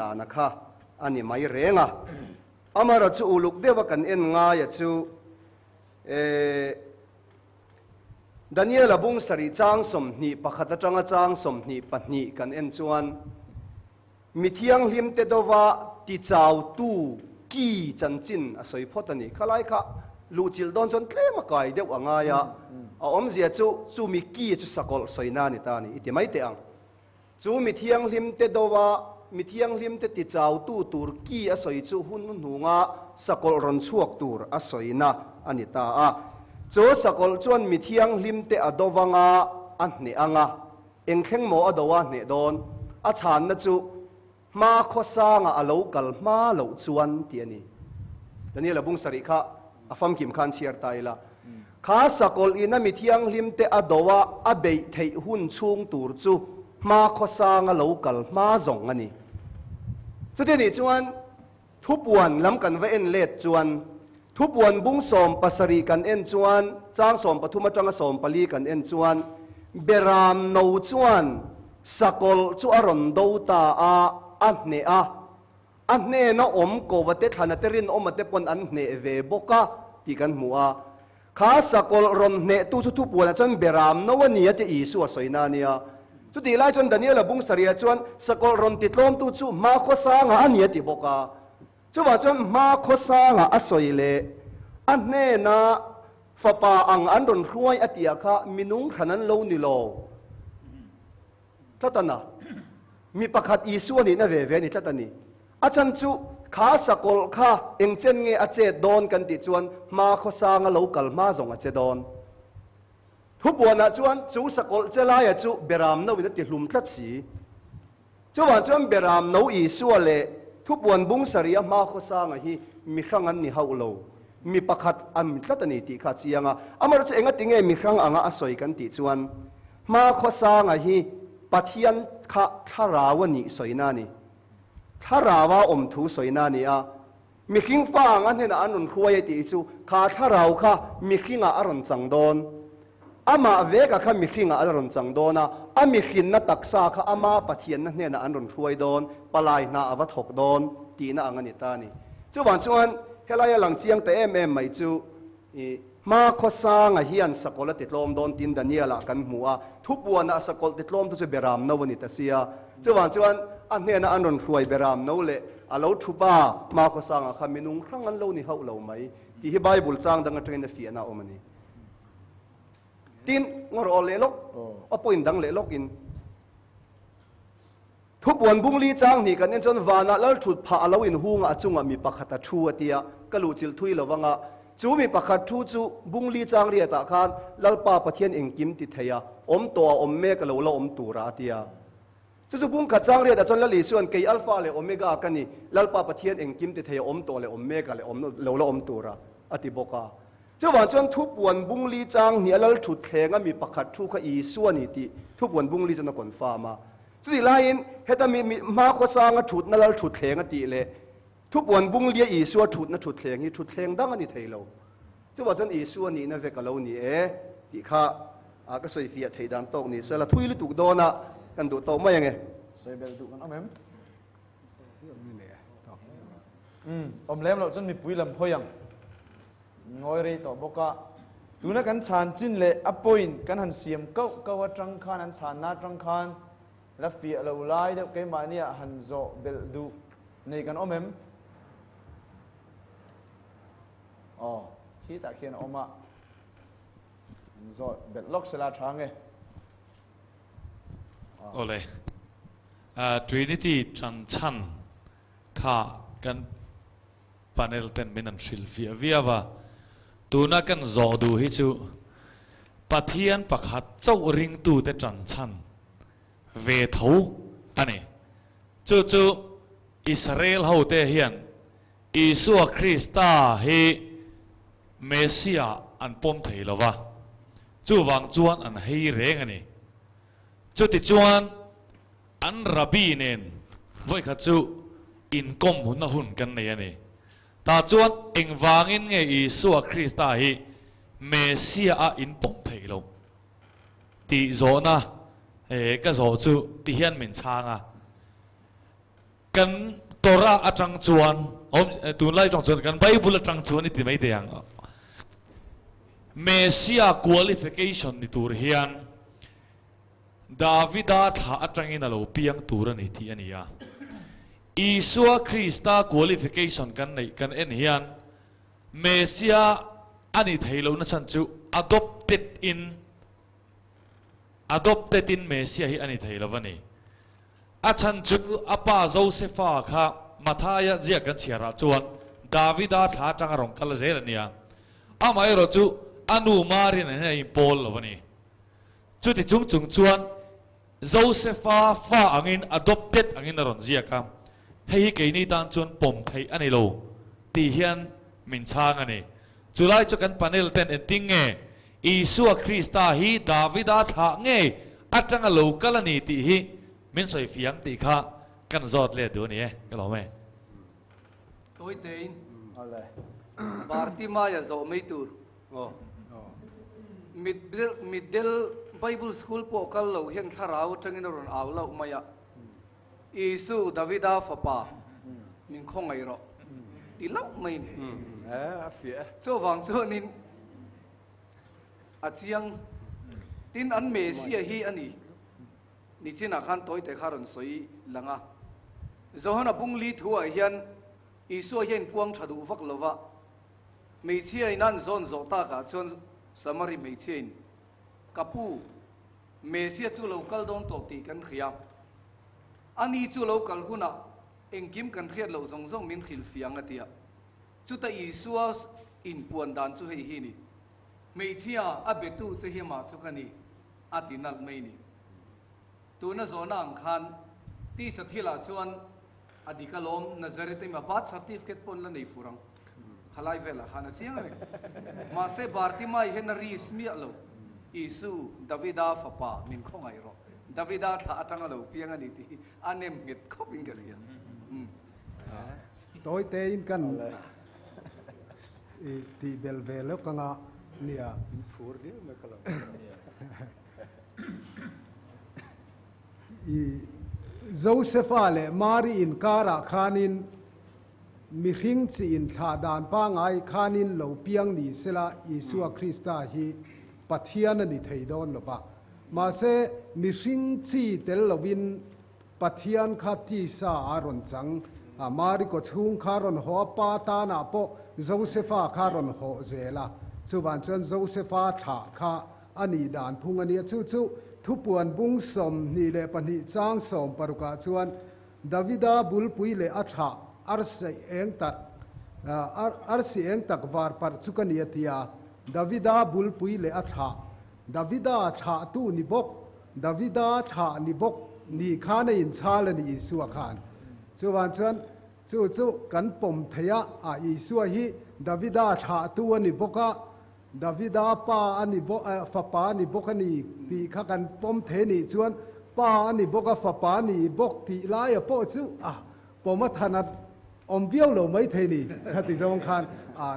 dana kha a ni mai reng a. Amara chu uluk deuha kan en ngaia chu eh Daniela bung sarih chang 21 atanga chang 22 kan en chuan Mi thianghlimte dova tichautu ki chanchin a sawi phawt a ni. Khalai kha luhchilh dawn chuan tlem a kai deuh a ngai a, a awmzia chu chu mi ki chu sakawlh sawina a ni ta a ni i ti mai teh ang. Chu mi thianghlimte dova mi thianghlimte tichautu tur ki a sawi chu hun hnuhnunga sakawlh rawn chhuak tur a sawina a ni ta a. Chu sakawlh chuan mi thianghlimte a dovanga a hneh anga Eng thleng maw a do a hneh dawn? A chhanna chu hma khawsanga a lo kal hma loh chuan tih a ni. Daniel-a bung sarih kha a famkim khan chhiar ta ila. Kha sakawlh ina mi thianghlimte a do a a beih theih hun chhung tur chu hma khawsanga lo kal hma zawng a ni. Chuti nih chuan Thupuan lam kan va en let chuan, Thupuan bung 17 kan en chuan, chang 13 atanga 14 kan en chuan, Beram no chuan sakawlh chu a rawn do ta a, a hneh a. A hnena awm kova te thlana te rinawma te pawn an hneh ve bawk a tih kan hmu a. Kha sakawlh rawn hnehtu chu thupuanah chuan Beram no a ni a ti Isua sawina a nia. Chutih lai chuan Daniela bung sarihah chuan sakawlh rawn titlawmtu chu hmakhawsanga a ni a ti bawk a. Chuvah chuan hmakhawsanga a sawi leh a hnena fapa ang an rawn hruai a tihah kha minung hran an lo ni lo tlat a na. Mi pakhat Isua nihna ve ve a ni tlat a ni. A chhan chu kha sakawlh kha eng chen nge a chet dawn kan tih chuan hma khawsanga lo kal hma zawng a che dawn. Thupuanah chuan chu sakawlh che laia chu Beram no in a ti hlum tlat si. Chuvang chuan Beram no Isua leh Thupuan bung sarih a hma khawsanga hi mi hrang an ni hauh lo, mi pakhat an tlat a ni tih kha a chiang a. Amaherawhchu engati nge mi hrang anga a sawi kan tih chuan hma khawsanga hi Pathian kha thlarau a nih sawina a ni. Thlarau a awm thu sawina a ni a, mihring fa ang a hnenah an rawn hruai a tih chu kha thlarau kha mihringah a rawn chang dawn. Amah veka kha mihringah a rawn chang dawn a, a mihrinna taksa kha ama Pathianna hnenah an rawn hruai dawn, palai hna a va thawk dawn tihna ang a ni ta a ni. Chuvang chuan helaia lang chiang ta em em mai chu i hma khawsanga hian sakawlh a titlawm dawn tiin Daniel-ah kan hmu a, thupuanah a sakawlh titlawm te chu Beram no a ni ta sia. Chuvang chuan a hnena an rawn hruai Beram no leh a lo thupa hma khawsangah kha minung hrang an lo ni hauh lo mai tih hi Bible chang dang atangin a fiahna a awm a ni. Tin, ngawr aw leh lawk, a point dang leh lawkin. Thupuan bung li chang hnih kan en chuan vanah lal thut phah a lo inhung a, a chungah mi pakhat a thu a ti a, ka luhchilh thui lo vang a, chu mi pakhat thu chu bung li chang riatah khan Lalpa Pathian engkim ti thei a, awm tawh a awm mek a lo la awm tura a ti a. Chu chu bung khat chang riatah chuan Lal Isua'n kei Alpha leh Omega ka ni, Lalpa Pathian engkim ti thei a awm tawh leh awm mek a leh awm lo la awm tura a ti bawk a. Chuvang chuan thupuan bung li chang hnih a lal thut thleng a mi pakhat thu kha Isua ni tih thupuan bung li chuan a confirm a. Chutih laiin heta mi mi hmakhawsanga thutna lal thutthleng a tih leh thupuan bung lia Isua thutna thutthleng hi thutthleng dang a ni thei lo. Chuvang chuan Isua nihna vek a lo ni e tih kha a ka sawi fiah theih dan tawk ni se la thui lutuk dawn a kan duh tawk mai ange. Sawi bel duh kan awm em? Umm awm lem loh chuan mipui lam hawi ang. Ngawi rei tawh bawk a. Tuna kan chhan chin leh a point kan han siam kauh kauh atang khan an chhanna atang khan la fiah lo lai deuh keimahni ah han zawh belh duh nei kan awm em? Aw, khitah khian a awm a. An zawh belh lawk sela tha nge. Awle. Trinity chanchhan kha kan Panel ten min an hrilh viah viau a, tuna kan zawh duh hi chu Pathian pakhat chauh ringtute tan chhan ve tho a ni. Chu chu Israel hote hian Isua Krista hi Messiah an pawm thei lo va, chuvang chuan an hei reng a ni. Chutichuan An Rabbi nen vawikhat chu inkawm hunna hun kan nei a ni. Tah chuan engvangin nge Isua Krista hi Messiah-a inpawm theih loh tih zawhna ka zawh chu ti hian min chhang a. Kan Torah atang chuan, awm tunlai tawng chuan kan Bible atang chuan i ti mai thei ang. Messiah qualification ni tur hian Davida thla atangin a lo piang tur a ni tih a ni a. Isua Krista qualification kan neih kan en hian Messiah a ni thei lohna chhan chu adopted in adopted in Messiah hi a ni thei lo a ni. A chhan chu a pa Josefa kha Mathaia ziak kan chhiarah chuan Davida thla atanga rawn kal zel a nia. Amaherawh chu a nu Mari nen hian a inpawl lo a ni. Chuti chung chung chuan Josefa fa angin adopted angin a rawn ziak a, hei hi keini tan chuan pawm theih a ni lo tih hian min chhang a ni. Chulai chu kan panel ten engtin nge Isua Krista hi Davida thlah ngei atanga lo kal a ni tih hi min sawi fiang tih kha kan zawt let duh a ni e, ka lawm e. Tawi tein Bartimaia zawh mai tur. Mitdel Bible School pawh kal loh hian thlarau atangin a rawn au loh mai a. Isu, Davida fapa, min khawngaih rawh ti loh mai ni. Chuvang chuanin a chiang tin an Messiah hi a ni. Nichinah khan tawite kha rawn sawi lang a. Johana bungli thuah hian Isua hian puang tha duh vak lova hmeichhia in an zawn zawh takah chuan Samari hmeichhia in ka pu Messiah chu lo kal dawn tawh tih kan hria. Ani chu lo kal hunah engkim kan hriat loh zawng zawng min hrilh fiang a tia. Chuta Isua inpuan dan chu hei hi ni, Hmeichhia a betu che hi amah chu ka ni, a ti nalh mai ni. Tuna zawhna ang khan tisa thilah chuan a dik alawm, Nazareth emaw birth certificate pawh an la nei fur ang. Khalai velah khan a chiang reng. Mahse Bartimai hian a risk miah lo. Isu, Davida fapa, min khawngaih rawh. Davida thlah atanga lo piang a ni tih hi a nem nghet khawp in ka hria. Umm. Tawi tein kan tih belh ve lawk anga nia. In phur viau mai ka lo. I Josefa leh Mari inkarah khanin Mihring chi inthlah dan pangai khanin lo piang ni sela Isua Krista hi Pathian a ni thei dawn lo va. Mahse, mihring chi tel lovin Pathian kha tisa a rawn chang a, Mari kawchhung kha rawn haw a, pa tanah pawh Josefa kha rawn hawh zel a. Chuvang chuan Josefa thlah kha a nih dan phung a nia. Chu chu thupuan bung 22 chang 16ah chuan Davida bulpui leh a thlah arsi eng tak arsi eng tak var parh chu ka ni a ti a, Davida bulpui leh a thlah Davida thlahtu ni bawk Davida thlah ni bawk ni khan a inchhal a ni Isua khan. Chuvan chuan chu chu kan pawm thei a, a Isua hi Davida thlahtu a ni bawk a, Davida pa a ni bawk, fapa a ni bawk a ni tih kha kan pawm thei nih chuan pa a ni bawk a, fapa a ni bawk tih laia pawh chu a pawm a than a awm viau lo mai thei ni. Khati zawng khan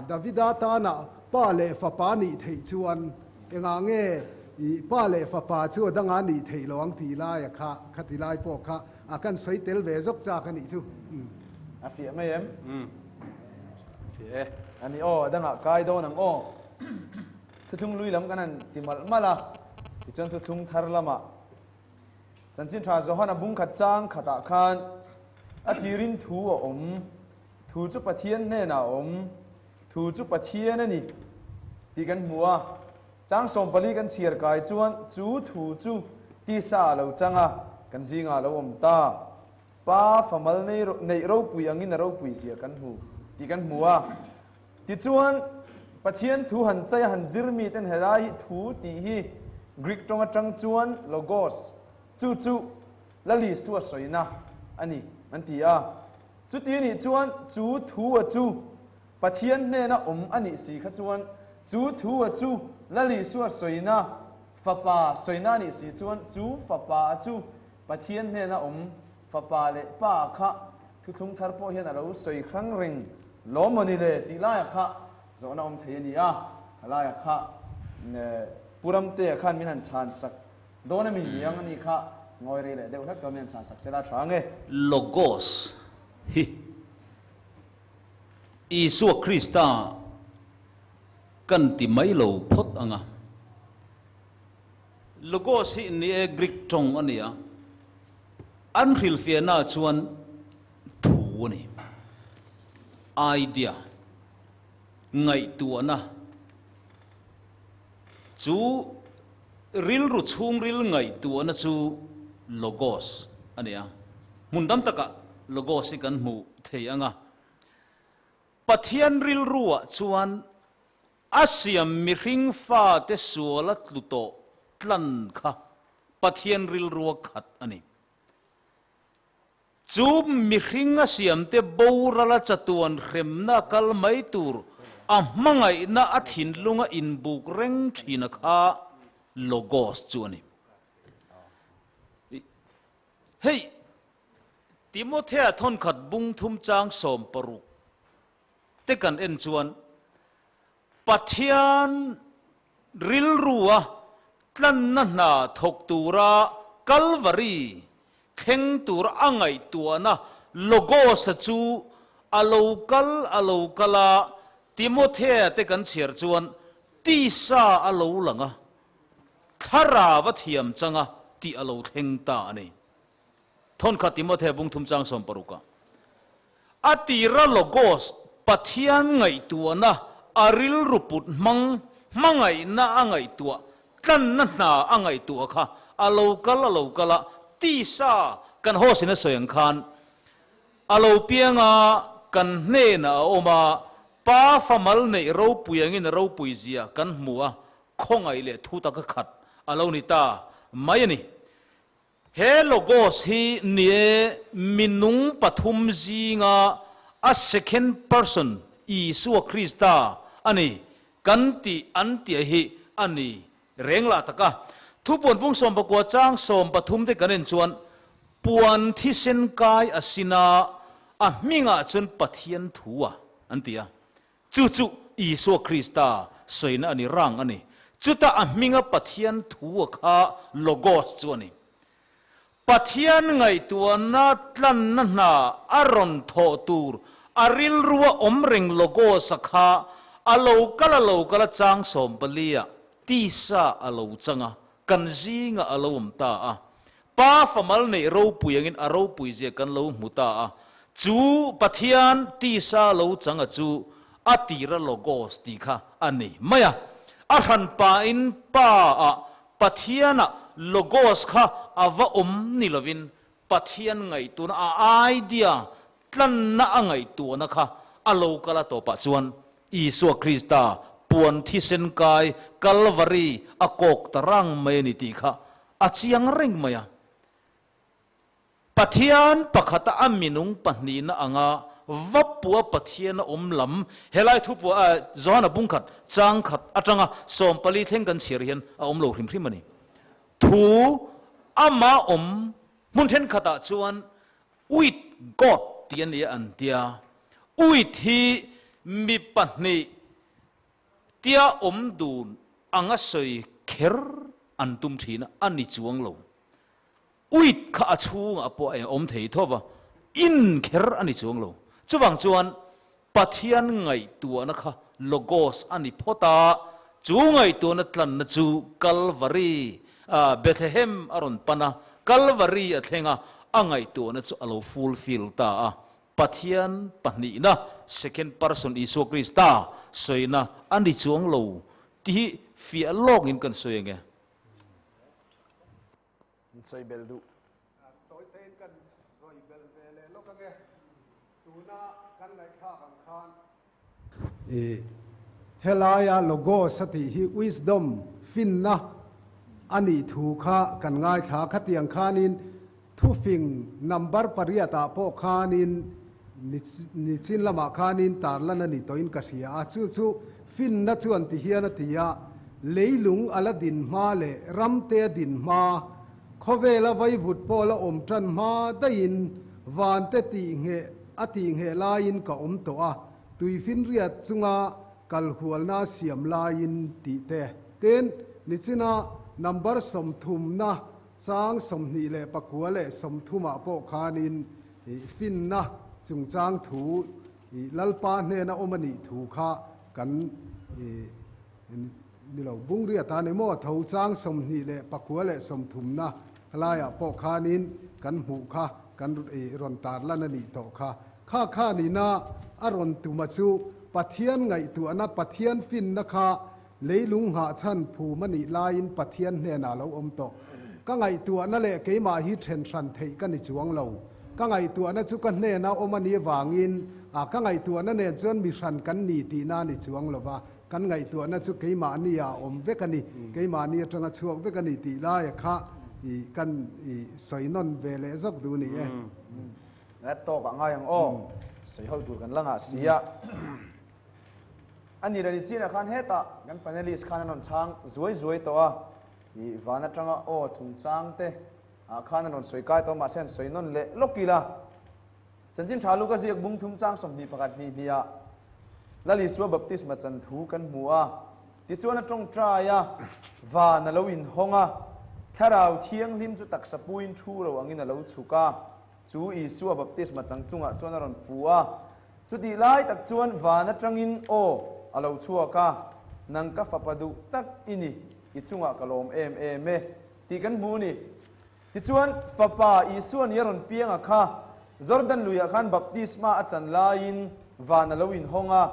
Davida tana pa leh fapa nih theih chuan engah nge i pa leh fapa chu a danga nih theih lo ang tih laia kha khati lai pawh kha a kan sawi tel ve zawk chak a nih chu. A fiah mai em? Fiah e. A ni aw, a dangah kai dawn ang aw. Thuthlung lui lam kan han ti malh malh a, tichuan thuthlung thar lamah Chanchin Tha Johana bung khat chang khatah khan a tirin thu a awm, thu chu Pathian hnenah a awm, thu chu Pathian a ni tih kan hmu a. Chang 14 kan chhiar kai chuan chu thu chu tisa a lo chang a, kan zingah a lo awm ta. Pa fa mal neih ropui angin a ropui zia kan hmu tih kan hmu a. Tichuan, Pathian thu han chai a han zir mi ten helai hi thu tih hi Greek tawng atang chuan logos, chu chu Lali Sua sawina a ni an ti a. Chuti anih chuan chu thu a chu Pathian hnena awm a nih si kha chuan chu thu a chu Lali Sua sawina fapa sawina a nih si chuan chu fapa a chu Pathian hnena awm fapa leh pa kha thuthlung thar pawh hian a lo sawi hrang reng lawm maw ni le tih laiah kha zawhna awm thei a ni a, kha laiah kha Pu Ramtea khan min han chhan sak dawn a mi niang a ni kha ngawi rei leh deuh hlek dawn min han chhan sak sela tha ange. Logos. hi Isua Krista kan ti mai lo phawt ang a. Logos hi ni e Greek tawng a ni a, an hrilhfiahnaah chuan thu a ni, idea, ngaihtuahna chu rilru chhungril ngaihtuahna chu logos a ni a, hmun tam takah logos hi kan hmu thei ang a, Pathian rilruah chuan a siam mihring fate suala tlu tawh tlan kha Pathian rilrua khat a ni. Chu mihring a siamte borala chatuan hremna kal mai tur a hmangaihna a thinlunga inbuk reng thina kha Logos chu a ni. Hei, Timothea thawnkhat bung thum chang 16 te kan en chuan Pathian rilrua tlanna hna thawk tura Kalvari thleng tur a ngaihtuahna Logos-a chu a lo kal a lo kal a, Timothea te kan chhiar chuan tisa a lo lang a, thlarau a thiam chang a tih a lo thleng ta a ni. Thawnkhat Timothea bung thum chang 16 ah. A tira Logos, Pathian ngaihtuahna, a rilru put hmang, hmangaihna a ngaihtuah, tlanna hna a ngaihtuah kha a lo kal a lo kal a, tisa kan host-in a sawi ang khan a lo piang a, kan hnenah a awm a, Pa famal neih ropui angin a ropui zia kan hmu a, khawngaih leh thu taka khat a lo ni ta mai a ni. He Logos hi ni e minung pathum zinga a second person Isua Krista a ni kan tih an tih hi a ni reng lah tak a. Thupuan pung 19 chang 13 te kan en chuan puan thisen kai a sin a, a hmingah chuan Pathian thu a an ti a. Chu chu Isua Krista sawina a ni rang a ni. Chuta a hminga Pathian thu a kha Logos chu a ni. Pathian ngaihtuahna tlanna hna a rawn thawh tur a rilrua awm reng Logos a kha a lo kal a lo kal a chang 14 ah tisa a lo chang a, kan zingah a lo awm ta a. Pa famal neih ropui angin a ropui zia kan lo hmu ta a, chu Pathian tisa lo chang a chu a tira Logos tih kha a ni mai a. A hran pain Pa ah Pathian ah Logos kha a va awm ni lovin Pathian ngaihtuahna a idea tlanna a ngaihtuahna kha a lo kal a tawpah chuan Isua Krista puan thisen kai Kalvari a kawk ta rang mai a ni tih kha A chiang reng mai a. Pathian pakhata a minung pahnihna anga va pua Pathian a awm lam, helai thupua a Johana bungkhat chang khat atanga 14 thleng kan chhiar hian a awm lo hrim hrim a ni. Thu ama awm hmun thenkhatah chuan with God tih a nia an tia. With hi mi pahnih Tia awm dun anga sawi kher an tum thin a, a ni chuang lo. Uit kha a chhungah pawh a awm thei tho va, in kher a ni chuang lo. Chuvang chuan Pathian ngaihtuahna kha Logos a ni phawt a, chu ngaihtuahna tlanna chu Kalvari, Bethlehem a rawn pan a, Kalvari a thleng a, a ngaihtuahna chu a lo fulfill ta a. Pathian pahnihna, second person Isua Krista sawina a ni chuang lo tih hi fiah lawkin kan sawi ang e. An sawi bel duh. Tawi tein kan sawi bel ve leh lawk ang e. Tuna kan ngaihthlak ang khan. I helaia Logos a tih hi wisdom, finna, a nih thu kha kan ngaithla. Khatiang khanin thufing number pariat ah pawh khanin nichin lamah khanin tarlan a ni tawhin ka hria a. Chu chu finna chuan ti hian a ti a, leilung a la din hma leh ramte a din hma, khawvela vaivut pawh la awm tan hma daihin vante tih ngheh a tih ngheh laiin ka awm tawh a, tuifinriat chunga kalhualna siam laiin tih te. Tin, nichina number 30 na chang 29 ah pawh khanin finna. chungchang thu i Lalpa hnena awm a nih thu kha kan i ni lo. Bungriat a ni maw? Tho chang 24 leh 30na laiah pawh khanin kan hmuh kha kan i rawn tarlan a nih tawh kha. Kha khanina a rawn tuma chu Pathian ngaihtuahna, Pathian finna kha leilung nghahchhan phum a nih laiin Pathian hnenah lo awm tawh. Ka ngaihtuahna leh keimah hi then hran theih ka ni chuang lo. Ka ngaihtuahna chu ka hnena awm a nih avangin a ka ngaihtuahna nen chuan mi hran kan ni tihna a ni chuang lo va, kan ngaihtuahna chu keimahni ah awm vek a ni, keimahni atanga chhuak vek a ni tih laia kha i kan i sawi nawn ve leh zawk duh ni e. Ngat tawk ah ngai ang aw, sawi ho tur kan la ngah si a. A ni leh ni chinah khan hetah kan panelist khan an rawn chhang zuai zuai tawh a, i van atanga aw chungchang te ah khan an rawn sawi kai tawh a, mahse an sawi nawn leh lawk ila. Chanchin tha Luka ziak bung thum chang 21 hnih hnih ah Lal Isua baptisma chan thu kan hmu a, tichuan a tawngtai a, van a lo inhawng a, Thlarau Thianghlim chu taksa puiin thu ro angin a lo chhuk a, chu Isua baptisma chang chungah chuan a rawn fu a. Chutih lai tak chuan van atangin aw a lo chhuak a, Nang ka fapa duh tak i ni, i chungah ka lawm em em e, tih kan hmu a ni. Tichuan, Fapa Isua ni a rawn piang a kha, Jordan luiah khan baptisma a chan laiin van a lo inhawng a,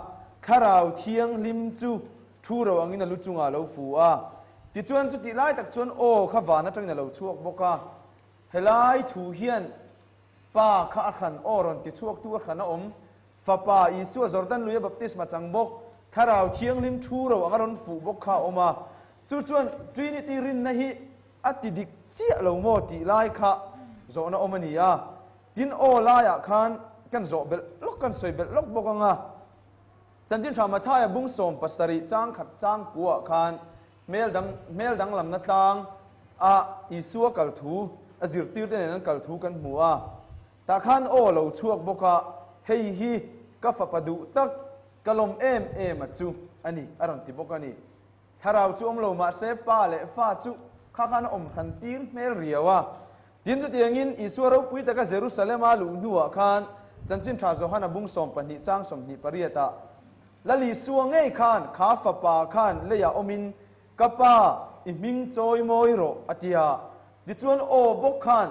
Thlarau Thianghlim chu thu ro angin a lu chungah a lo fu a. Tichuan, chutih lai tak chuan aw kha van atangin a lo chhuak bawk a. Helai thu hian Pa kha a hran aw rawn ti chhuaktu a hran a awm. Fapa Isua Jordan luia baptisma chang bawk, Thlarau Thianghlim thu ro anga rawn fuh bawk kha a awm a. Chu chuan Trinity rinna hi a ti dik chiah lo maw tih lai kha zawhna awm a ni a. Tin aw laiah khan kan zawh belh lawk, kan sawi belh lawk bawk ang a. Chanchin Tha Mathaia bung 70 chang khat chang kuah khan hmel dang hmel danglamna tlang a Isua kal thu a zirtirte nen an kal thu kan hmu a. Tah khan aw lo chhuak bawk a, hei hi ka fapa duh tak, ka lawm em em a chu a ni, a rawn ti bawk a ni. Thlarau chu awm lo mahse pa leh fa chu kha khan a awm hran tir hmel riau a. Tin chutiangin Isua ropui taka Jerusalem-a luh hnuah khan Chanchin Tha Johana bung 12 chang 28 ah Lal Isua ngei khan kha fapa khan leiah awmin Ka pa, i hming chawi mawi rawh a ti a. Tichuan aw bawk khan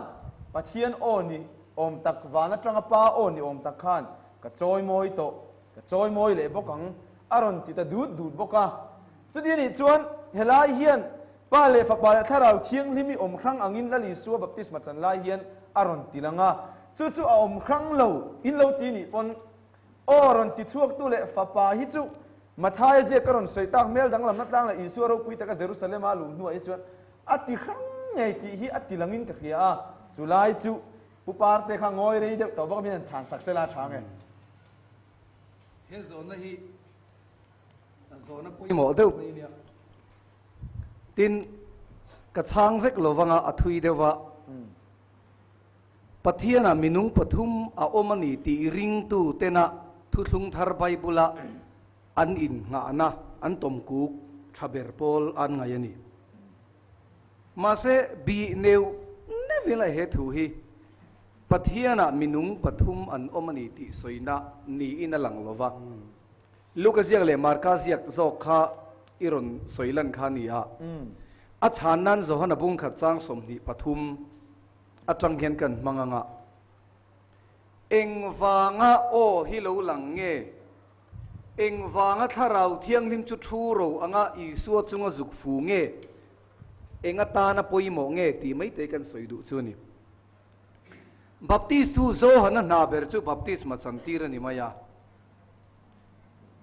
Pathian aw ni awm tak van atanga pa aw ni awm tak khan ka chawi mawi tawh, ka chawi mawi leh bawk ang a rawn ti ta dut dut bawk a. Chuti anih chuan helai hian Pa leh Fapa leh Thlarau Thianghlim i awm hrang angin Lal Isua baptisma chan lai hian a rawn ti lang a. Chu chu a awm hrang lo in lo ti nih pawn aw rawn ti chhuaktu leh Fapa hi chu Mathaia ziak ka rawn sawi tak hmel danglamna tlang leh Isua ropui taka Jerusalem-a luh hnuah hi chuan a ti hrang ngei tih hi a ti langin ka hria a. Chu lai chu Pu Parte kha ngawi rei deuh tawh bawk a min han chhan sak sela a tha nge? He zawhna hi zawhna pawimawh deuh mai nia. Tin, ka chhang vek lo vanga a thui deuh va. Pathianah minung pathum a awm a ni tih ringtu tena Thuthlung Thar Bible-a an innghahna an tawmkuk tha ber pawl an ngaih a ni. Mahse, bih neuh neuhin a he thu hi Pathianah minung pathum an awm a ni tih sawina niin a lang lo va. Luka ziak leh Marka ziak zawk kha i rawn sawi lan kha a ni a. A chhan nan Johana bungkhat chang 23 atang hian kan hmang ang a. Engvanga aw hi lo lang nge? Engvanga Thlarau Thianghlim chu thu ro anga Isua chunga zuk fu nge? Eng atana pawimawh nge tih mai te kan sawi duh chu a ni. Baptist tu Johana hna ber chu baptisma chantir a ni mai a.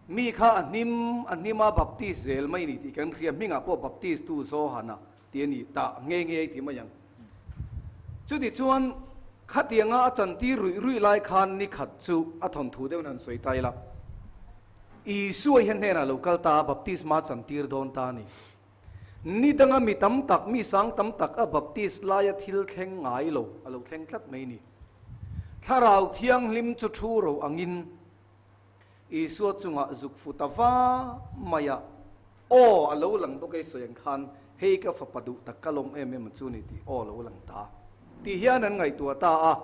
Mi kha a hnim a hnima baptist zel mai ni tih kan hria, hmingah pawh baptist tu Johana tih a ni ta nge nge tih mai ang. Chuti chuan khatianga a chantir ruih ruih lai khan ni khat chu a thawnthu deuhin an sawi ta ila. Isua hian hnenah lo kal ta a, baptisma chantir dawn ta a ni. Ni danga mi tam tak, mi sang tam tak a baptist laia thil thleng ngai lo a lo thleng tlat mai ni. Thlarau Thianghlim chu thu ro angin Isua chungah zuk fu ta va mai a, aw a lo lang bawk ei sawi ang khan hei ka fapa duh tak ka lawm em em chu ni tih aw lo lang ta tih hian an ngaihtuah ta a,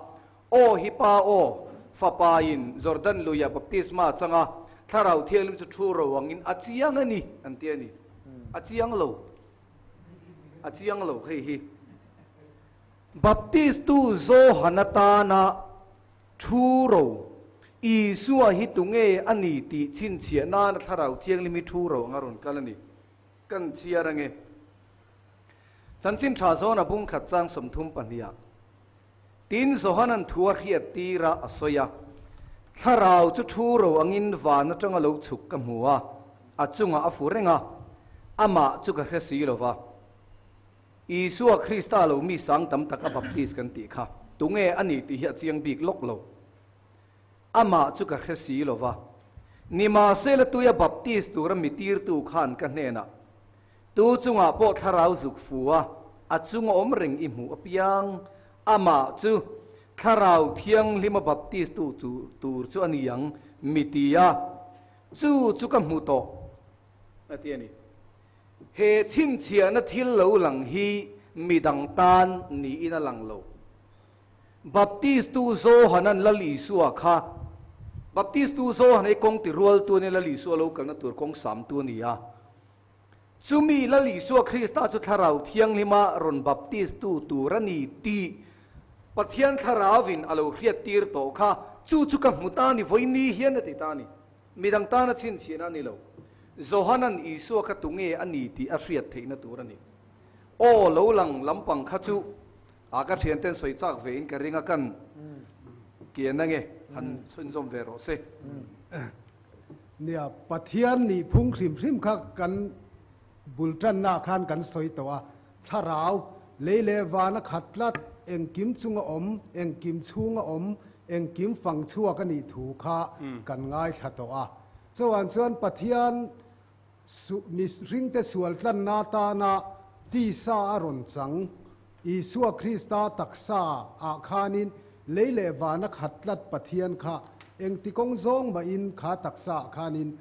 aw hi pa aw, Fapa in Jordan luia baptisma a chang a, Thlarau Thianghlim chu thu ro angin a chiang a ni, an ti a ni. A chiang lo. A chiang lo hei hi. Baptistu Johan atana thu ro, Isua hi tunge a ni tih chhinchhiah nana Thlarau Thianghlim hi thu ro anga rawn kal a ni. Kan chhiar ange. Chanchin tha zawna bung khat chang 32 ah. Tin Johanan thu a hriat tir a, a sawi a, Thlarau chu thu ro angin van atanga lo chhuk ka hmu a, a chungah a fu reng a, amah chu ka hre si lo va. Isua Krista lo mi sang tam tak a baptis kan tih kha tunge a ni tih hi a chiang bik lawk lo. Amah chu ka hre si lo va. Nimahsela tuia baptis tura mi tirtu khan ka hnenah, Tu chungah pawh thlarau zuk fu a, a chunga awm reng i hmuh apiang. Amah chu Thlarau Thianghlima baptistu tur chu a ni ang, mi ti a, chu chu ka hmu tawh, a ti a ni. He chhinchhiahna thil lo lang hi mi dang tan niin a lang lo. Baptistu Johanan Lal Isua kha Baptistu Johan hi kawng ti rualtu a ni, Lal Isua lo kalna tur kawng samtu a ni a. Chumi Lal Isua Krista chu Thlarau Thianghlima rawn baptistu tur a ni tih Pathian Thlarauvin a lo hriattir tawh kha, chu chu ka hmu ta ni, vawiin hian a ti ta a ni. Midang tana chhinchhiahna a ni lo. Johanan Isua kha tunge a ni tih a hriat theihna tur a ni. Aw, lo lang lampang kha chu a ka thianten sawi chak ve in ka ring a, kan kian ange, han chhunzawm ve rawh se. Nia, Pathian nih phung hrim hrim kha kan bul tanna khan kan sawi tawh a, thlarau, lei leh vana khat tlat, engkim chunga awm, engkim chhunga awm, engkim fang chhuak a nih thu kha kan ngaithla tawh a. Chuan chuan Pathian mihringte sual tlanna atana tisa a rawn chang, Isua Krista taksa ah khanin lei leh vana khat tlat Pathian kha engti kawng zawng mahin kha taksa ah khanin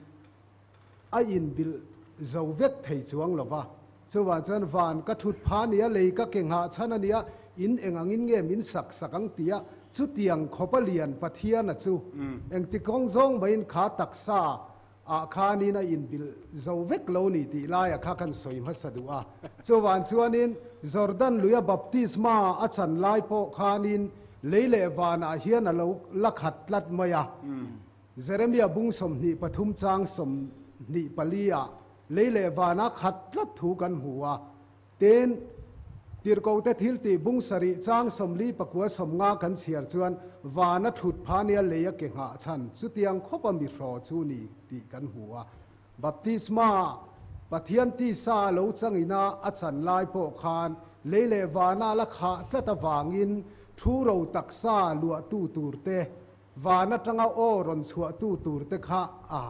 a inbilh zo vek thei chuang lo va. Chuvang chuan van ka thut pha nia, lei ka ke nghah chhan a nia, in eng angin nge min sak sak ang tia chutiang khawpa lian Pathian a chu engti kawng zawng mahin kha taksa ah khanin a inbilh zo vek lo ni tih laia kha kan sawi hmasa duh a. Chuvang chuanin Jordan luia baptisma a chan lai pawh khanin lei leh vanah hian a lo la khat tlat mai a. Jeremia bung 23 chang 24 ah lei leh vanah khat tlat thu kan hmu a. Tin, Tirhkohte thiltih bung sarih chang 49 50 kan chhiar chuan vana thut pha nia lei a ke nghah chhan chutiang khawp a mihraw chu ni tih kan hmu a. Baptisma, Pathian tisa a lo changina a chan lai pawh khan lei leh vana la khah tlat avangin thu ro taksa luahtu turte, van atanga aw rawn chhuahtu turte kha a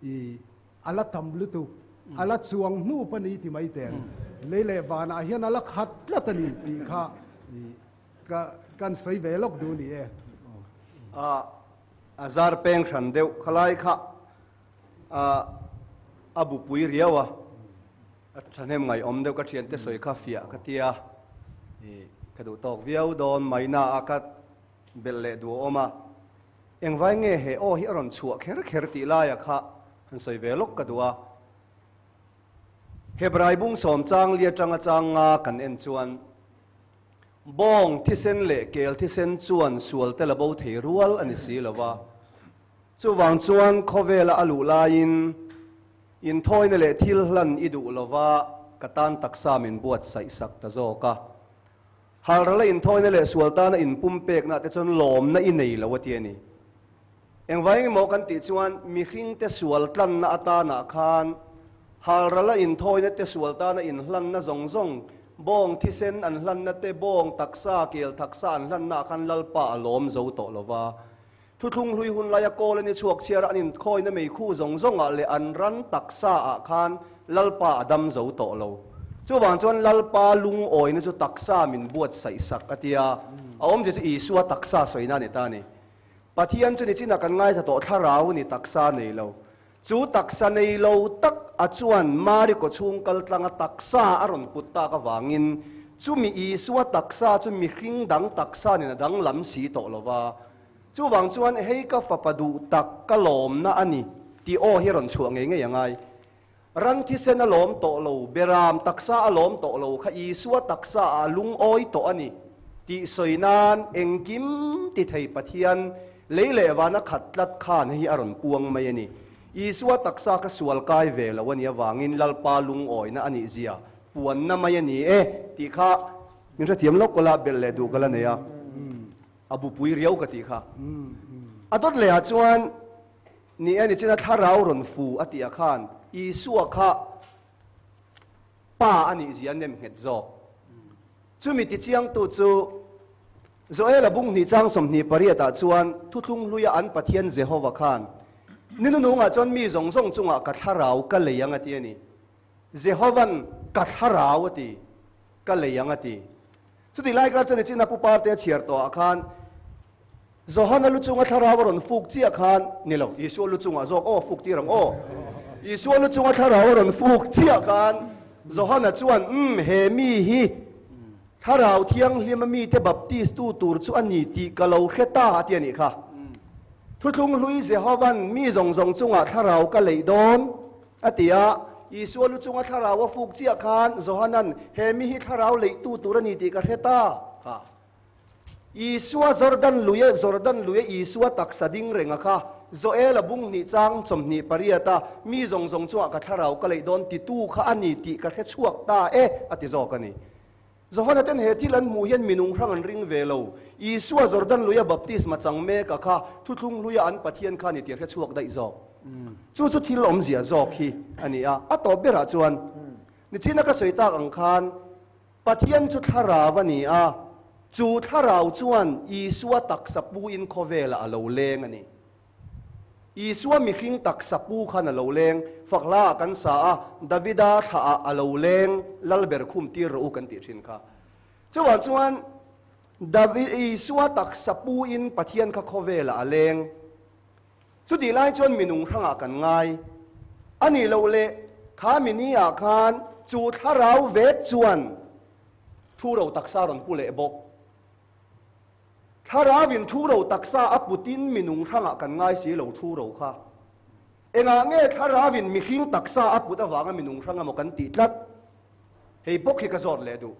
i A la tam lutuk, a la chuang hnup a ni ti mai teng. Lei leh vanah hian a la khat tlat a ni tih kha ka kan sawi ve lawk duh ni e. A zar peng hran deuh khalai kha a bupui riau a, a thahnem ngaihawm deuh ka thiante sawi kha fiah ka tia, ka duh tawk viau dawn mai na a ka belh leh duh a awm a. Engvai nge he aw hi a rawn chhuah kher kher tih laia kha han sawi ve lawk ka duh a. Hebrai bung sawm chang li atanga chang nga kan en chuan, Bawng thisen leh kel thisen chuan sual te la bo thei rual a ni si lo va. Chuvang chuan khawvela a luh laiin inthawina leh thil hlan i duh lo va, ka tan taksa min buatsaih sak ta zawk a. Halral a inthawina leh sual tana inpumpekna te chuan lawmna i nei lo a ti a ni. Engvai engemaw kan tih chuan mihringte sual tlanna atanah khan halral a inthawina te sual tana inhlanna zawng zawng, bawng thisen an hlanna te, bawng taksa, kel taksa an hlanna ah khan Lalpa a lawm zo tawh lo va. Thuthlung hlui hun laia kawl an i chhuak chhiar a, an inkhawina meikhu zawng zawngah leh an ran taksa ah khan Lalpa a dam zo tawh lo. Chuvang chuan Lalpa lungawina chu taksa min buatsaih sak a tia, a awmzia chu Isua taksa sawina a ni ta a ni. Pathian chu ni chinah kan ngaithla tawh thlarau ni taksa nei lo. Chu taksa nei lo tak a chuan Mari kawchhung kal tlanga taksa a rawn put tak avangin chumi Isua taksa chu mihring dang taksa nen a danglam si tawh lo va. Chuvang chuan hei ka fapa duh tak ka lawmna a ni tih aw hi rawn chhuah ngei ngei a ngai. Ran thisen a lawm tawh lo, beram taksa a lawm tawh lo kha Isua taksa ah a lungawi tawh a ni tih sawi nan engkim ti thei Pathian lei leh vana khat tlat khan hei hi a rawn puang mai a ni. Isua taksa kha sual kai ve lo a nih avangin Lalpa lungawina a nih zia puanna mai a ni e tih kha min hrethiam lawk kawla belh leh duh ka la nei a, a bupui riau ka tih kha. A dawt lehah chuan Ni e, nichina thlarau rawn fu a tih ah khan Isua kha Pa a nih zia a nem nghet zawk. Chumi tichiangtu chu Joela bung hnih chang 28 ah chuan thuthlung hluia an Pathian Jehova khan ni nunungah chuan mi zawng zawng chungah ka thlarau ka lei ang a ti a ni. Jehovan ka thlarau a ti, ka lei ang a ti. Chutih lai kar chuan nichina Pu Parte a chhiar tawhah khan Johana lu chunga thlarau a rawn fuk chiah khan, ni lo, Isua lu chungah zawk aw, fuk tir ang aw. Isua lu chunga thlarau a rawn fuk chiah khan Johana chuan, Umm, he mi hi Thlarau Thianghlima mite baptist tu tur chu a ni tih ka lo hre ta, a ti a nih kha. Thuthlung hlui Jehovan mi zawng zawng chungah thlarau ka leih dawn, a ti a. Isua lu chunga thlarau a fuk chiah khan Johanan, He mi hi thlarau leihtu tur a ni tih ka hre ta, kha. Isua Jordan luia Jordan luia Isua taksa ding renga kha Joela bung hnih chang 28 a mi zawng zawng chungah ka thlarau ka leih dawn titu kha a ni tih ka hre chhuak ta e a ti zawk a ni. Johana ten he thil an hmuh hian minung hrang an ring ve lo. Isua Jordan luia baptisma chang meka kha thuthlung hluia an Pathian kha a ni tih a hre chhuak daih zawk. Chu chu thil awmzia zawk hi a ni a. A tawp berah chuan nichina ka sawi tak ang khan Pathian chu thlarau a ni a, chu thlarau chuan Isua taksa puin khawvelah a lo leng a ni. Isua mihring taksa pu khan a lo leng, fak hlaah kan sa a, Davida thlaah a lo leng, Lalber khum tir rawh u kan tih thin kha. Chuvang chuan David, Isua taksa puin Pathian kha khawvelah a leng. Chutih lai chuan minung hrangah kan ngai a nih loh leh kha mini ah khan chu thlarau vek chuan thu ro taksa rawn pu leh bawk. Thlarau in thu ro taksa a putin minung hrangah kan ngai si lo thu ro kha. Engah nge thlarau in mihring taksa a put avanga minung hrang emaw kan tih tlat? Hei bawk hi ka zawt leh duh.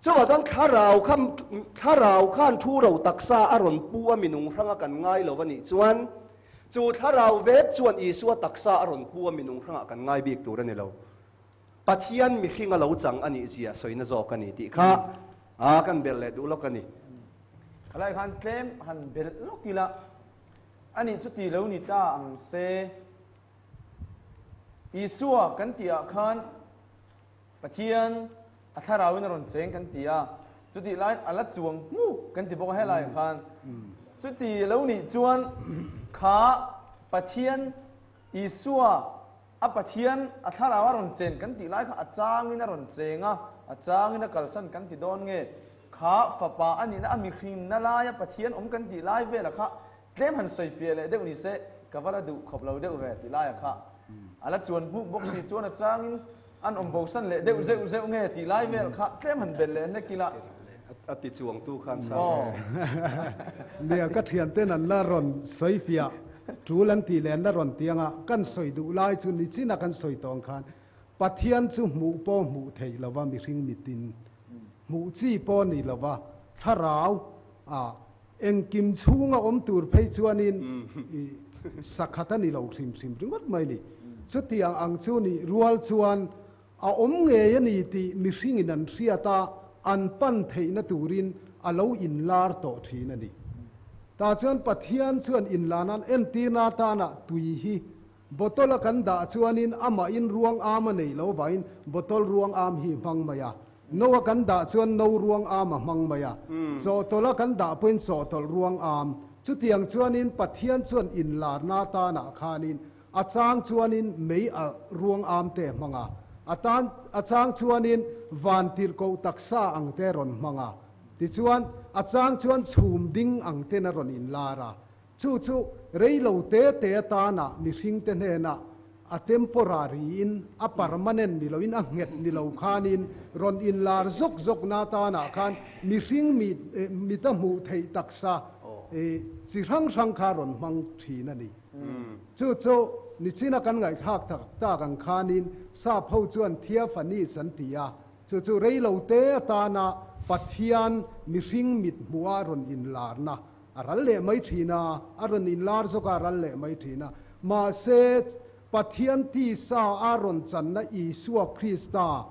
Chuvah chuan thlarau kha thlarau khan thu ro taksa a rawn pu a minung hranga kan ngai lo a nih chuan chu thlarau vek chuan Isua taksa a rawn pu a minung hrangah kan ngai bik tur a ni lo. Pathian mihring a lo chang a nih zia sawina zawk a ni tih kha a kan belh leh duh lawk a ni. Khalai khan tlem han belh lawk ila a nih chu ti lo ni ta ang se. Isua kan tih ah khan Pathian a thlarauin a rawn cheng kan ti a, chutih laiin a la chuang hmuk kan ti bawk a helaiah khan. Chuti lo nih chuan kha Pathian Isua a Pathian a thlarau a rawn chen kan tih lai kha a changin a rawn cheng a, a changin a kalsan kan ti dawn nge? Kha fapa a nihna a mihrinna laia Pathian awm kan tih lai velah kha tlem han sawi fiah leh deuh ni se ka va la duh khawp lo deuh ve tih laiah kha a la chuan hmuk bawk si chuan a changin An awm bosan leh deuh zeuh zeuh nge tih lai vel kha tlem han belh leh hlek ila. A ti chuangtu khan chhang leh se. Nia, ka thianten an la rawn sawi fiah, tul an tih leh an la rawn ti anga kan sawi duh lai chu nichina kan sawi tawh ang khan Pathian chu hmuh pawh hmuh theih lova mihring mitin hmuh chi pawh ni lova thlarau ah engkim chhunga awm tur phei chuanin i sakhat a ni lo hrim hrim ringawt mai ni. Chutiang ang chu nih rual chuan a awm ngei a ni tih mihringin an hriat a, an pan theihna turin a lo inlar tawh thin a ni. Tah chuan Pathian chuan inlan an entirna atana tui hi bottle a kan dah chuanin amahin ruang am a nei lo vangin bottle ruang am hi hmang mai a. No a kan dah chuan no ruang am a hmang mai a, chawhtawlh a kan dah pawhin chawhtawlh ruang am. Chutiang chuanin Pathian chuan inlarna atanah khanin a chang chuanin mei alh ruang am te a hmang a, a tan a chang chuanin van tirhkoh taksa ang te a rawn hmang a, tichuan a chang chuan chhum ding ang ten a rawn inlar a. Chu chu rei lo te te atana mihringte hnenah a temporary in a permanent ni loin a nghet ni lo khanin rawn inlar zawk zawk na tanah khan mihring mit a hmuh theih taksa. Chi hrang hrang kha rawn hmang thin a ni. Chu chu nichina kan ngaihthlak tak tak ang khanin sap ho chuan theophanies an ti a, chu chu reilo te atana Pathian mihring mit hmuha rawn inlarna a ral leh mai thin a, a rawn inlar zawk a, a ral leh mai thin a. Mahse, Pathian tisa a rawn channa Isua Krista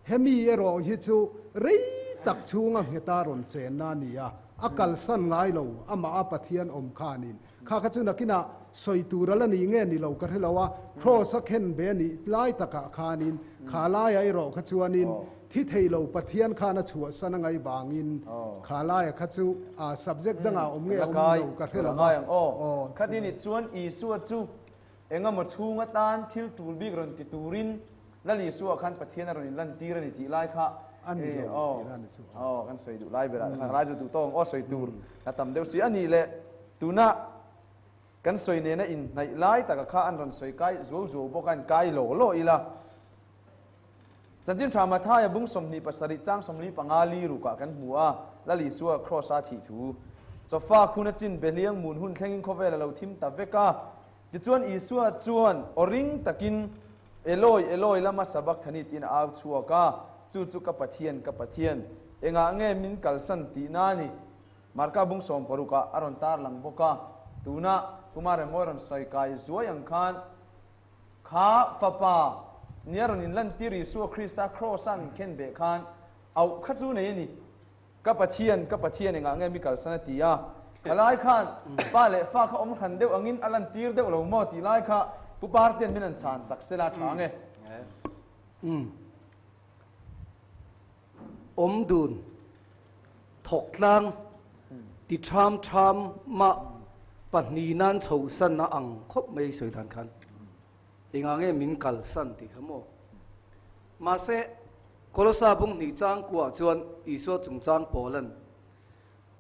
Hemi erawh hi chu rei tak chhunga ngheta rawn chenna a ni a, a kalsan ngai lo, amah a Pathian awm khanin. Kha kha chu nakinah sawi tur a la ni nge ni lo ka hre lo a, Kraws a khen ve a nih lai takah khanin kha laiah erawh kha chuanin thi thei lo Pathian khan a chhuahsan a ngaih vangin kha laia kha chu a subject dangah awm nge awm lo ka hre lo a. Aw, khati nih chuan Isua chu Engemaw chhung atan thil tul bik rawn ti turin Lal Isua khan Pathian a rawn inlantir a ni tih lai kha A ni lo tih lai ni chu. Aw, kan sawi duh lai berah khan lai chu duh tawk ang aw sawi tur a tam deuh si a nih le tuna kan sawi nena inhnaih lai taka kha an rawn sawi kai zuau zuau bawk a, in kai law law ila. Chanchin Tha Mathaia bung 27 chang 45 li rukah kan hmu a, Lal Isua Kraws-a thih thu. Chawfa khuna chin behliang mun hun thlengin khawvel a lo thim ta vek a. Tichuan Isua chuan aw ring takin, Eloi, Eloi, lama sabakthani tiin a au chhuak a, chu chu ka Pathian, ka Pathian, engah nge min kalsan tihna a ni? Marka bung 60 ah a rawn tarlang bawk a, tuna Kumar Remawi rawn sawi kai zuai ang khan, Kha fapa nia rawn inlantir Isua Krista Kraws-a an khen beh khan auh kha chu nei a ni. Ka Pathian, ka Pathian engah nge mi kalsan a ti a? Kha lai khan pa leh fa kha awm hran deuh angin a lantir deuh lo maw tih lai kha Pu Partean min an chhan sak sela tha ange. Awm dun, thawk tlang, ti tham tham mah pahnih nan chho san a ang khawp mai sawi dan khan engah nge min kal san tih kha maw. Mahse, Kolosa bung hnih chang kuah chuan Isua chungchang Paulan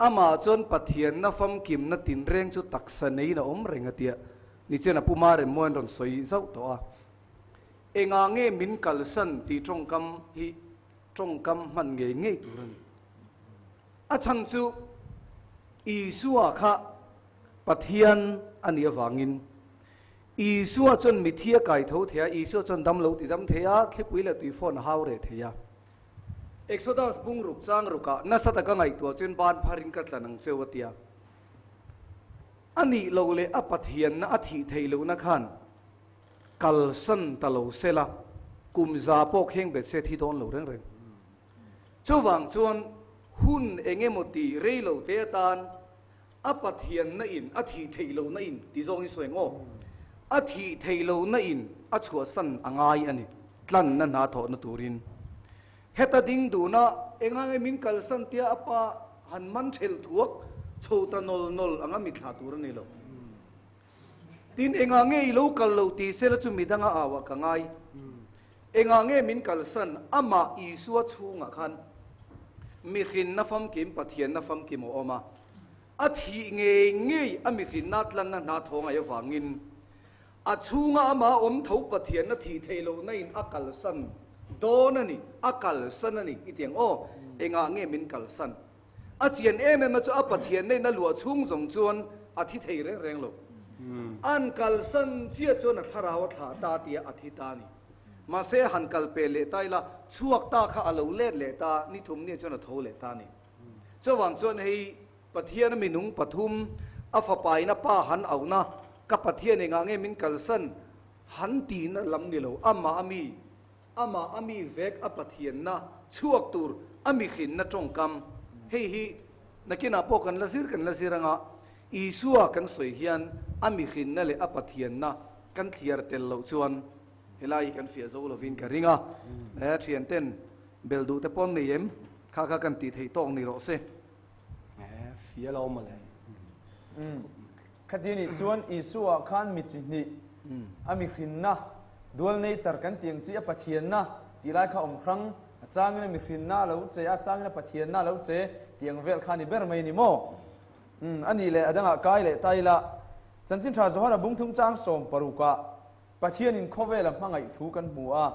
amah chuan Pathianna famkimna tinreng chu taksa neiin a awm reng a tia nichen a Pu Maremmawiin rawn sawi zauh tawh a. Engah nge min kalsan tih tawngkam hi tawngkam hman ngei ngei tur a ni. A chhan chu Isua kha Pathian a nih avangin Isua chuan mithi a kai tho thei a, Isua chuan dam lo ti dam thei a, thlipui leh tuifawn a hau reh thei a. Exodus bung ruk chang rukah nasa taka ngaihtuah chuan ban pharin ka tlan ang cheu a tia. A nih loh leh a Pathianna a thih theih lohna khan Kalsan ta lo sela, kum za pawh kheng bet se thi dawn lo reng reng. Chuvang chuan hun eng emaw ti rei lo te atan a Pathianna in a thih theih lohna in ti zawngin sawi ang aw, a thih theih lohna in a chhuahsan a ngai a ni, tlanna hna thawhna turin. Heta ding duna enga nge min kalsan tia a pa han man thelh thuak chho ta nawl nawl anga mithla tur a ni lo. Tin, engah nge i lo kal lo tih sela chu midanga auah ka ngai. Engah nge min kalsan? Amah Isua chhungah khan mihrinna famkim, Pathianna famkim a awm a. A thih ngei ngei a mihrinna tlanna hna thaw ngaih avangin a chhunga amah awm tho Pathianna thih theih lohna in a kalsan dawn a ni, a kalsan a ni i ti ang aw. Engah nge min kalsan? A chian em em a chu a Pathian neihna luah chhung zawng chuan a thi thei reng reng lo. An kalsan chiah chuan a thlarau a thlah ta tia a thi ta a ni. Mahse han kal pe leh ta ila, chhuak ta kha a lo let leh ta, ni thum nia chuan a tho leh ta a ni. Chuvang chuan hei Pathian a minung pathum, a fapa in a pa han auhna, ka Pathian engah nge min kalsan han tihna lam ni lo, amah a mi Amah a mi vek a Pathianna chhuak tur a mihrinna tawngkam. Hei hi nakinah pawh kan la zir kan la zir anga Isua kan sawi hian a mihrinna leh a Pathianna kan thliar tel loh chuan helai hi kan fiah zo lovin ka ring a. He thianten bel duh te pawn nei em? Kha kha kan tih theih tawk ni rawh se. Fiah lo mawle. Khati nih chuan Isua khan mi chi hnih, a mihrinna, dual nature kan tih ang chi, a Pathianna tih lai kha awm hrang, a changin a mihrinna a lo che, a changin a Pathianna a lo che tih ang vel kha a ni ber mai a ni maw? Umm, a nih leh a dangah kai leh ta ila, Chanchin Tha Johana bung thum chang 60 ah Pathianin khawvela hmangaih thu kan hmu a,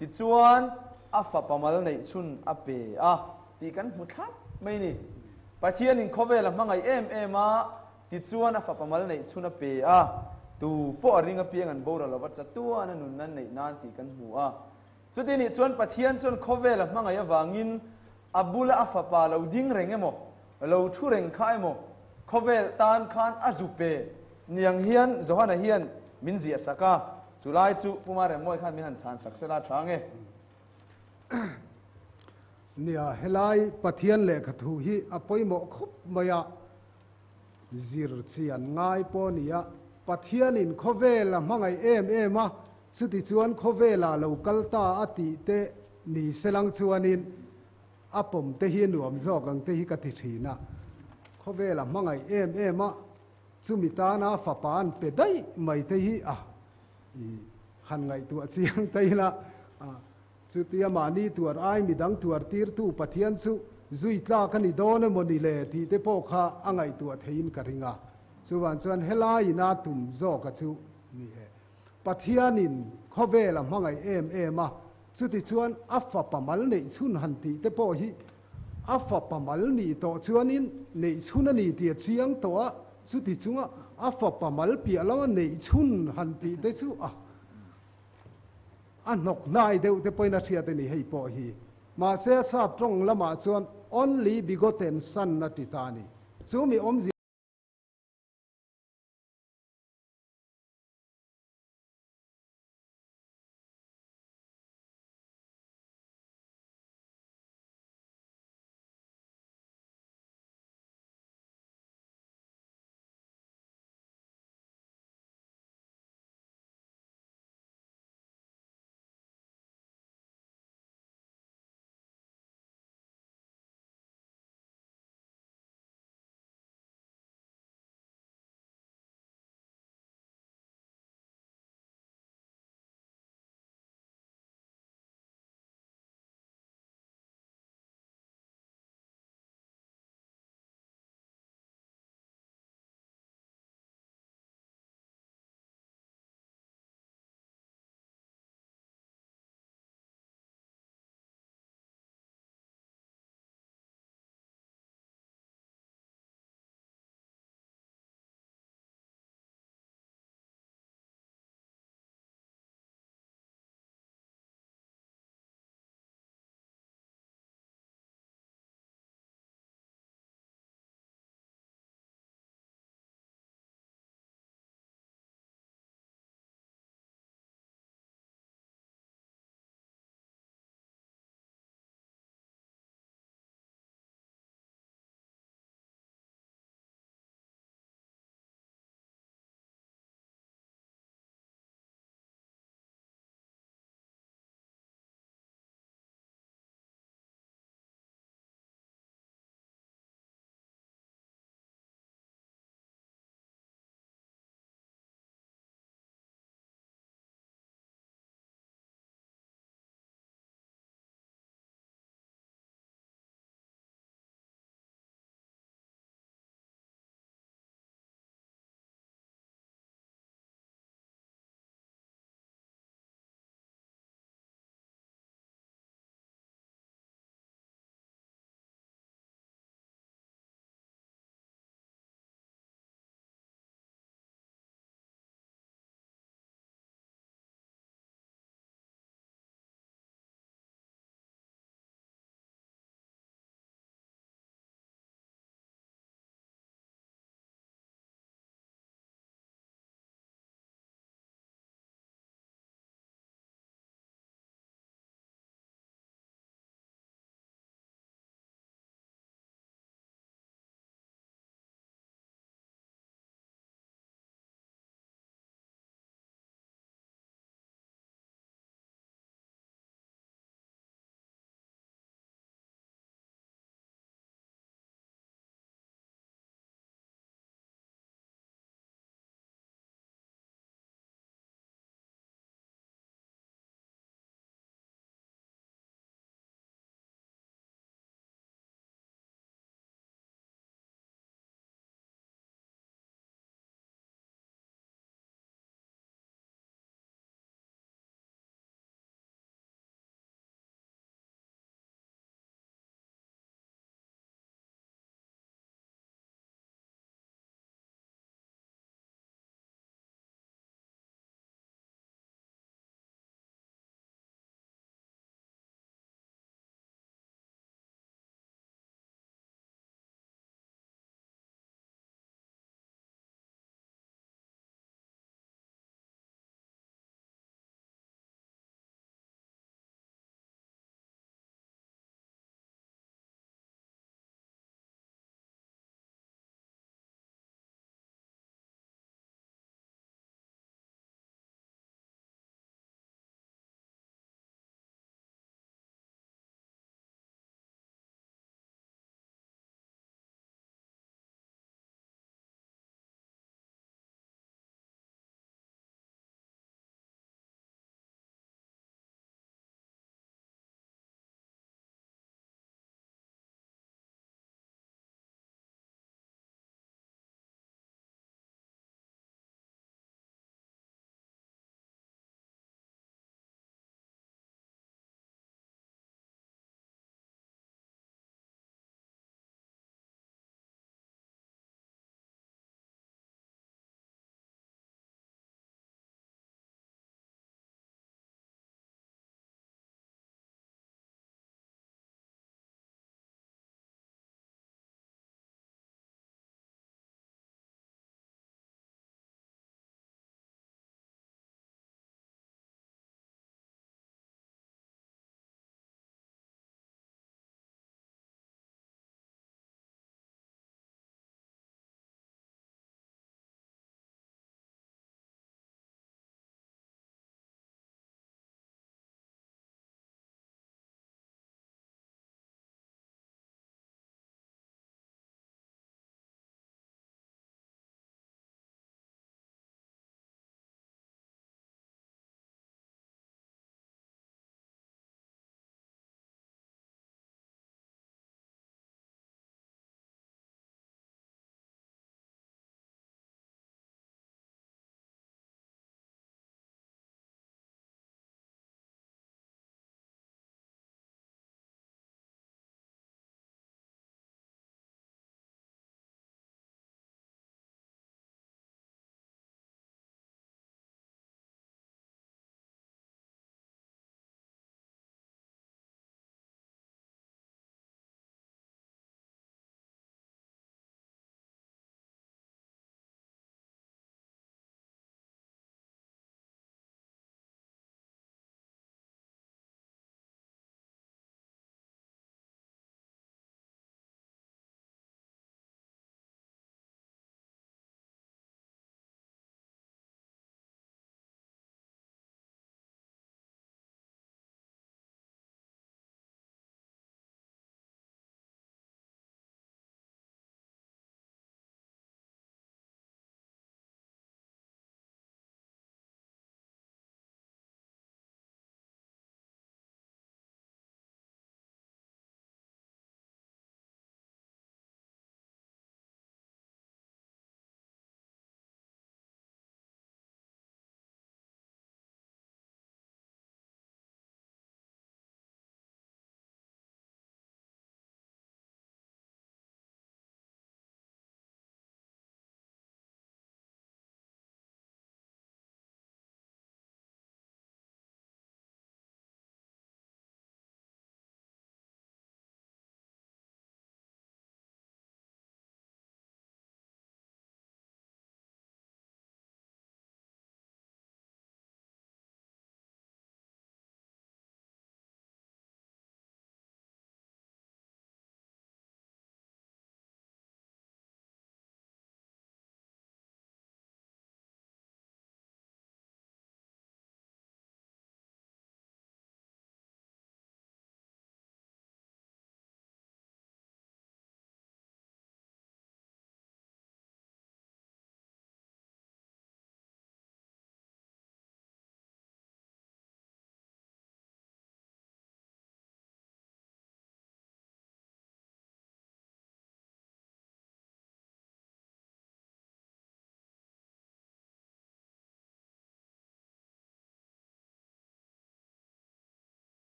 tichuan a fapa mal neih chhun a pe a tih kan hmu thlap mai a ni. Pathianin khawvela hmangaih em em a. Tichuan a fapa mal neih chhun a pe a, tu pawh a ring apiang an boral lova chatuan a nunna neih nan tih kan hmu a. Chuti nih chuan Pathian chuan khawvel a hmangaih avangin a bula a fapa lo ding reng emaw, lo thu reng kha emaw, khawvel tan khan a zu pe niang hian Johana hian min ziah sak a, chulai chu Puma Remmawi khan min han chhan sak sela tha nge. Nia, helai Pathian lehkha thu hi a pawimawh khawp mai a, zir chian ngai pawh a ni a, Pathianin khawvel a hmangaih em em a, chutichuan khawvelah lo kal ta a tih te ni selang chuanin a pawm te hi nuam zawk ang te hi ka ti thin a, khawvel a hmangaih em em a, chumi tana fapa an pe daih mai te hi a han ngaihtuah chiang ta ila. Chutia mahni tuar ai midang tuar tirtu Pathian chu zui tlak a ni dawn emaw ni le tih te pawh kha a ngaihtuah theiin ka ring a. Chuvang chuan helaiin a tum zawka chu ni e. Pathianin khawvel a hmangaih em em a, chutichuan a fapa mal neih chhun han tih te pawh hi a fapa mal nih tawh chuanin neih chhun a ni tih a chiang tawh a, chuti chunga a fapa mal piah lama neih chhun han tih te chu a A hnawk hnai deuh te pawhin a hriat a ni hei pawh hi. Mahse a sap tawng lamah chuan only begotten son a ti ta a ni. Chu mi awmzia.